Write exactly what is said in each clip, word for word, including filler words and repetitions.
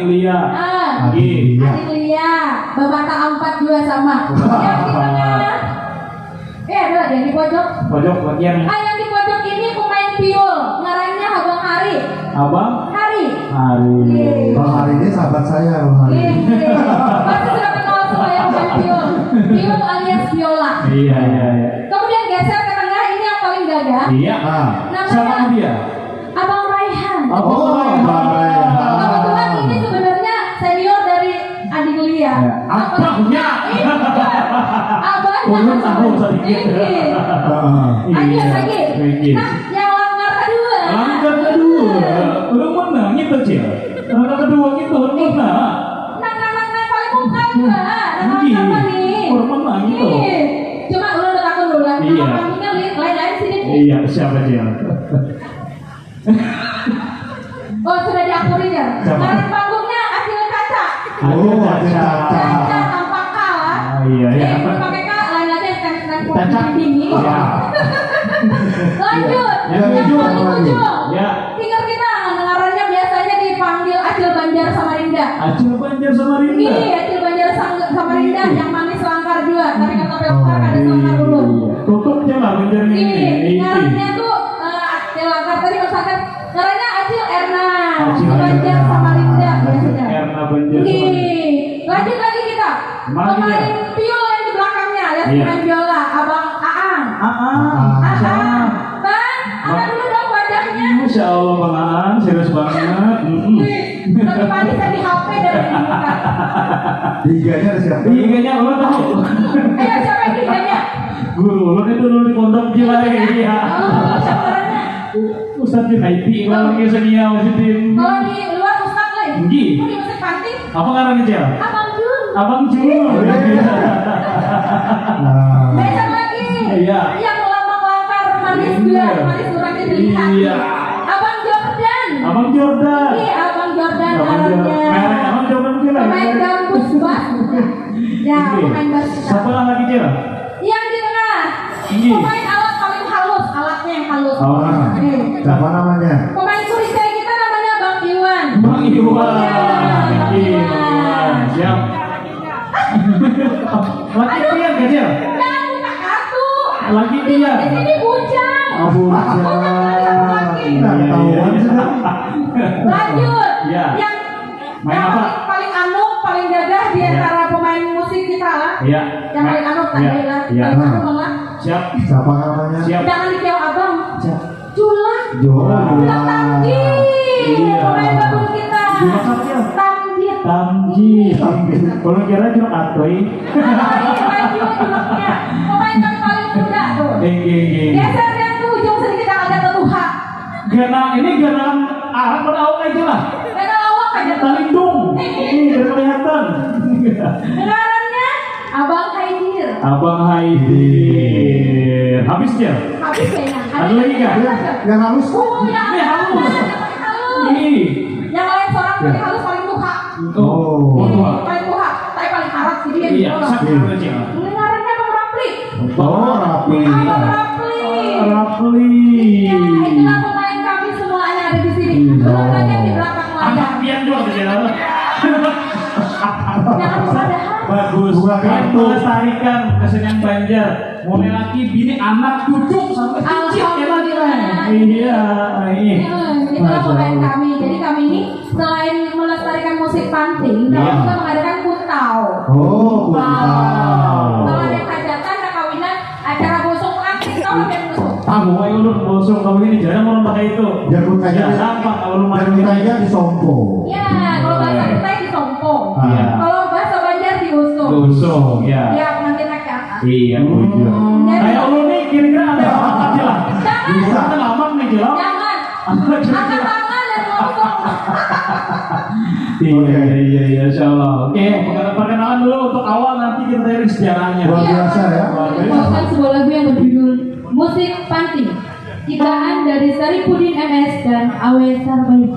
Lia. Ah. Adi Lia. Adi Lia. Bamata ampat jua sama. Yang di tengah. Eh, ada lagi yang di pojok. Pojok bagian. Ah, yang di pojok ini pemain piul. Ngarannya Abang Hari. Abang? Hari. Hari. Iya. Bang Hari ini sahabat saya, Bang Hari. Iya, iya. Pasti sudah kenal semua yang pemain piul. Piul alias biola. Iya, iya, iya. Kemudian geser ke tengah, ini yang paling gagah. Iya. Ah. Namanya siapa dia? Abang Raihan. Abang Raihan. Kebetulan ini sebenarnya senior dari Adi Lia. Ya, abahnya. Iya. Abahnya. Ulun tahu sedikit. Iya. Heeh. Lanjut lagi. Iya. Nah, yang langkar kedua. Langkar kedua. Ulun menang itu, Cil. Langkar kedua itu ulun menang. Nang, nang, nang, nang paling muka juga. Nang langkar apa nih? Ulun menang itu. Iya. Cuma ulun udah takut dulu lah. Iya. Nama panggungnya lain-lain sini. Iya, siapa, Cil? Oh, sudah diakui ya. Siapa? Ngaran panggungnya Acil Caca. Oh, Acil Caca. Caca tanpa K lah. Oh, iya, iya. Eh, pakai K, lain lagi yang kan kan Caca. Dinding. Iya. Lanjut. Iya, yang lanjut. Paling ujung. Ya. Tinggal kita ngarannya biasanya dipanggil Acil Banjar Samarinda. Acil Banjar Samarinda. Iya, Acil Banjar Sang- Samarinda. Iya. Yang manis langkar juga, tapi kata pelakar ada selangkar dulu. Tutup aja lah Banjar ini. Iya, ngarannya tuh eh, Acil langkar tadi misalkan ngarannya Acil Erna, Acil Banjar Erna. Samarinda biasanya. Erna Banjar Samarinda. Iya. Lanjut lagi kita. Pemain piul yang di belakangnya, alias pemain biola, Abang Aang. Aang. Aang. Bang, angkat dulu dong wajahnya. Masya Allah, Bang Aang, serius banget. Mm-mm. Wih, lebih manis dari H P dari muka. Di I G-nya ada siapa? Di I G-nya ulun tahu. Ayo, siapa yang di I G-nya? Guru ulun itu dulu di pondok gila ya. Oh, siapa namanya? Ustadz di I T, kalau di senia, Mas Udin. Kalau di luar Ustadz lain. Nggih. Kok di Musik Panti? Apa ngarannya, Cil? Abang Jun. Abang Jun. Nah. Besok lagi. Iya. Yang lambang langkar manis juga, manis urangnya dilihat. Iya. Abang Jordan. Abang Jordan. Iya, Abang Jordan ngarannya. Merek Abang Jordan gila. Pemain gambus bas. Ya, pemain bas kita. Siapa lagi, Cil? Yang di tengah. Iya. Pemain alat paling halus, alatnya yang halus. Oh. Iya. Siapa namanya? Pemain kurisai kita namanya Bang Iwan. Bang Iwan. Iya, Bang Iwan. Siap. Laki pian, Kak Cil? Jangan buka kartu. Laki pian. Di sini bujang. Oh, bujang. Bukan laki. Nah, ketahuan sudah. Lanjut. Ya. Yang, yang paling, paling anu, paling gagah di antara pemain musik kita lah. Ya. Yang paling anu tadi lah. Ya. Paling anu lah. Siap. Siapa namanya? Siap. Jangan dikiau abang. Siap. Julak. Julak. Julak Tamji. Iya. Pemain bagus kita. Julak siapa? Tamji. Tamji. Tamji. Kalau kira Julak Atoy. Atoy, Atoy, Julaknya. Pemain kami paling muda tuh. Oke, oke. Geser yang ke ujung sedikit, yang agak tetuha. Gana, ini gana Arab pada awak aja lah. Gana awak aja. Talindung. Ini biar kelihatan. Ngarannya Abang Haidir. Abang Haidir. Habis ya? Habis kayaknya. Ada lagi kah? Ada lagi. Yang halus. Oh, yang halus. Yang halus. Ini. Yang lain seorang paling halus, paling tuha. Oh. Iya, paling tuha. Tapi paling harat sih dia. Iya, sak harat ya. Ini ngarannya Bang Rapli. Oh, Rapli. Abang Rapli. Rapli. Iya, itulah pemain kami semua yang ada di sini. Iya. Belum lagi yang di belakang layar. Anak pian juga di dalam. Jangan lupa dah. Bagus. Buka kartu. Melestarikan kesenian Banjar. Mulai laki, bini, anak, cucu sampai cicit ya, Bang. Alhamdulillah. Iya, iya. Itulah pemain kami. Jadi kami ini selain melestarikan musik panting, kami juga mengadakan kuntau. Oh, kuntau. Kalau ada hajatan, ada kawinan, acara bosong panting, tahu kan bosong? Tahu, ayo ulun bosong tahu ini jarang orang pakai itu. Jarang pakai. Jarang, Pak, kalau rumah. Jarang pakai di sompo. Ya, kalau bahasa kita di sompo. Iya. Kalau bahasa Banjar di usung. Di usung, ya. Ya, pengantin laki angkat. Iya, bujur. Jadi kayak ulun nih, kira-kira ada apa aja lah. Jangan. Bisa. Kita lamang nih, Jel. Jangan. Angkat tangan dan ngomong. Iya, iya, iya, insya Allah. Oke, perkenalan dulu untuk awal, nanti kita cari sejarahnya. Luar biasa ya. Iya. Luar biasa. Membawakan sebuah lagu yang berjudul Musik Panti. Ciptaan dari Saripudin M S dan Awe Sarbaik.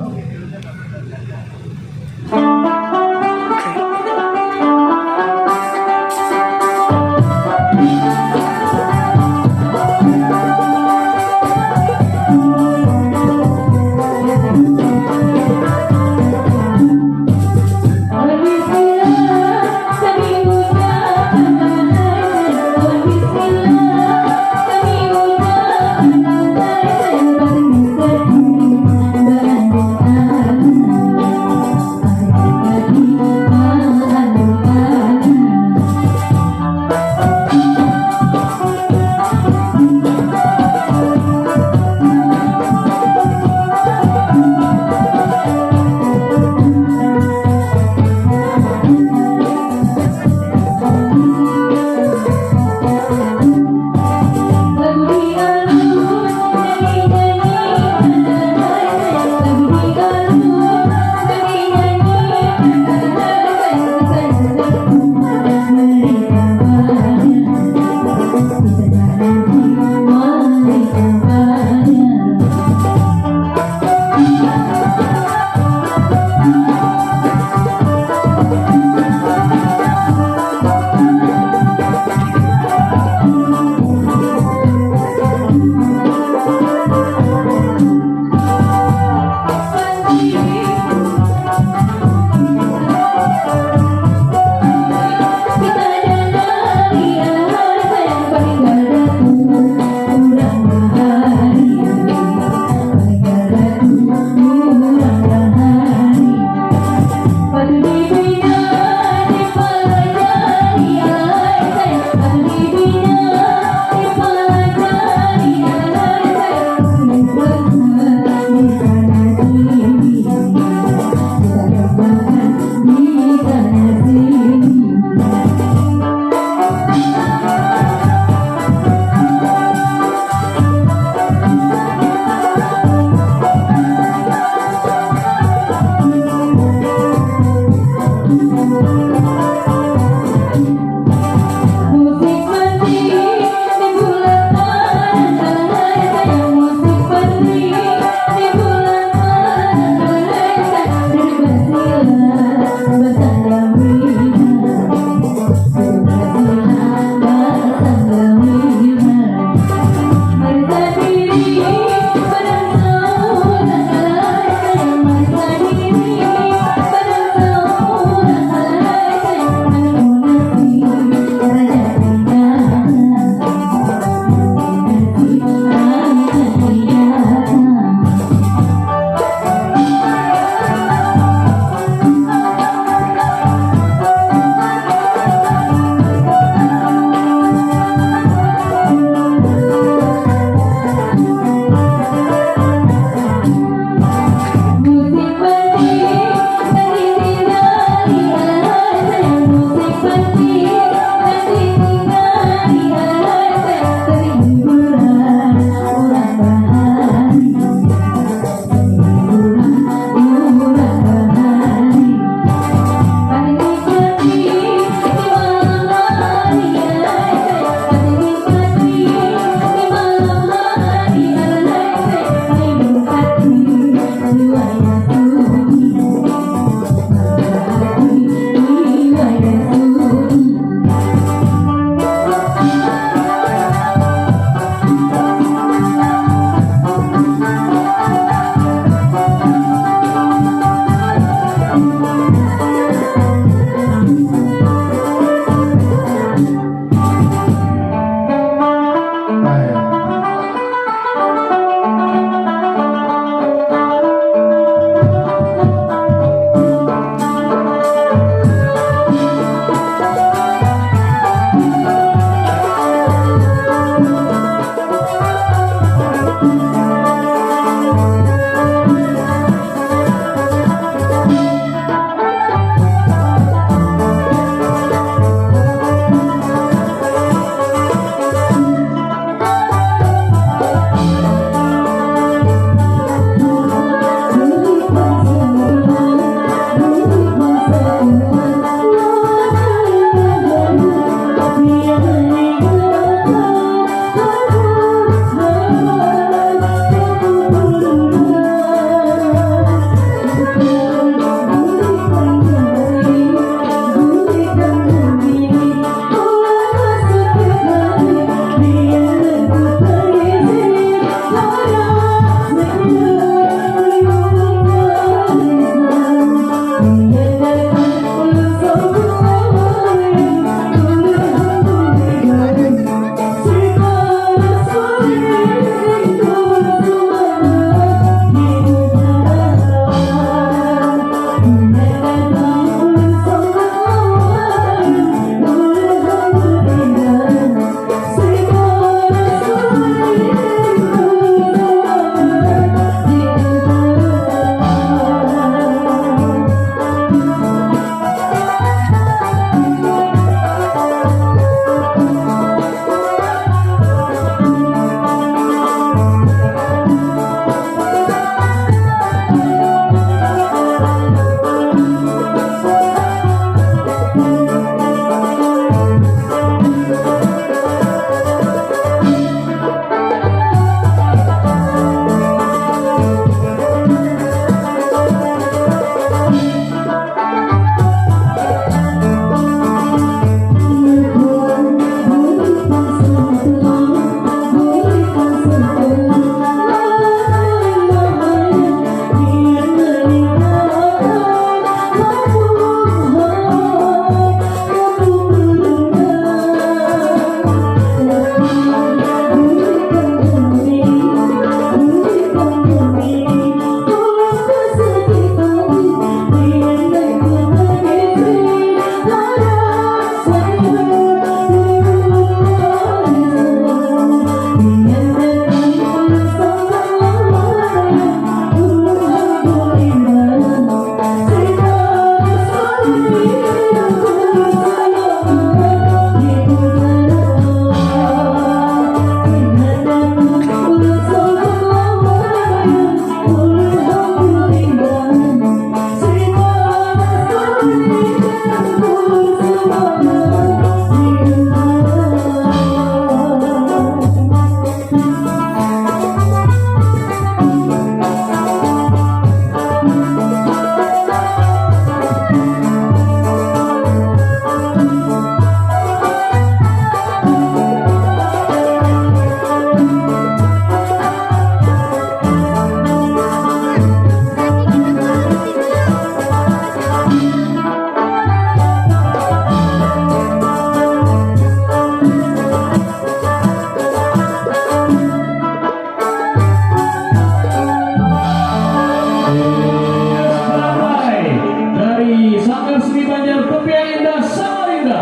Seni Banjar Topi yang Indah Samarinda.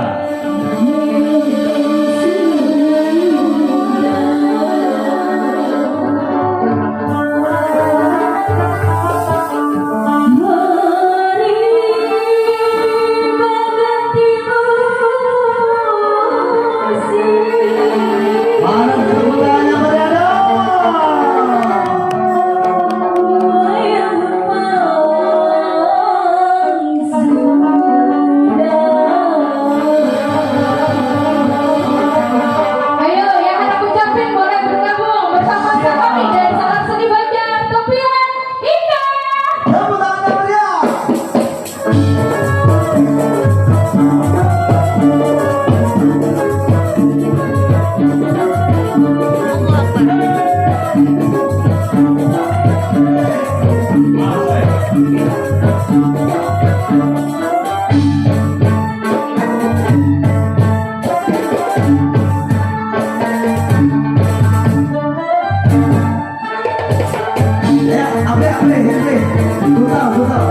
Ayo, yang handak ucapin boleh bergabung bersama kami dan salam seni Banjar Topi yang Indah. Tepuk tangan yang meriah. Ya, apa, apa, apa? Tutal, tutal.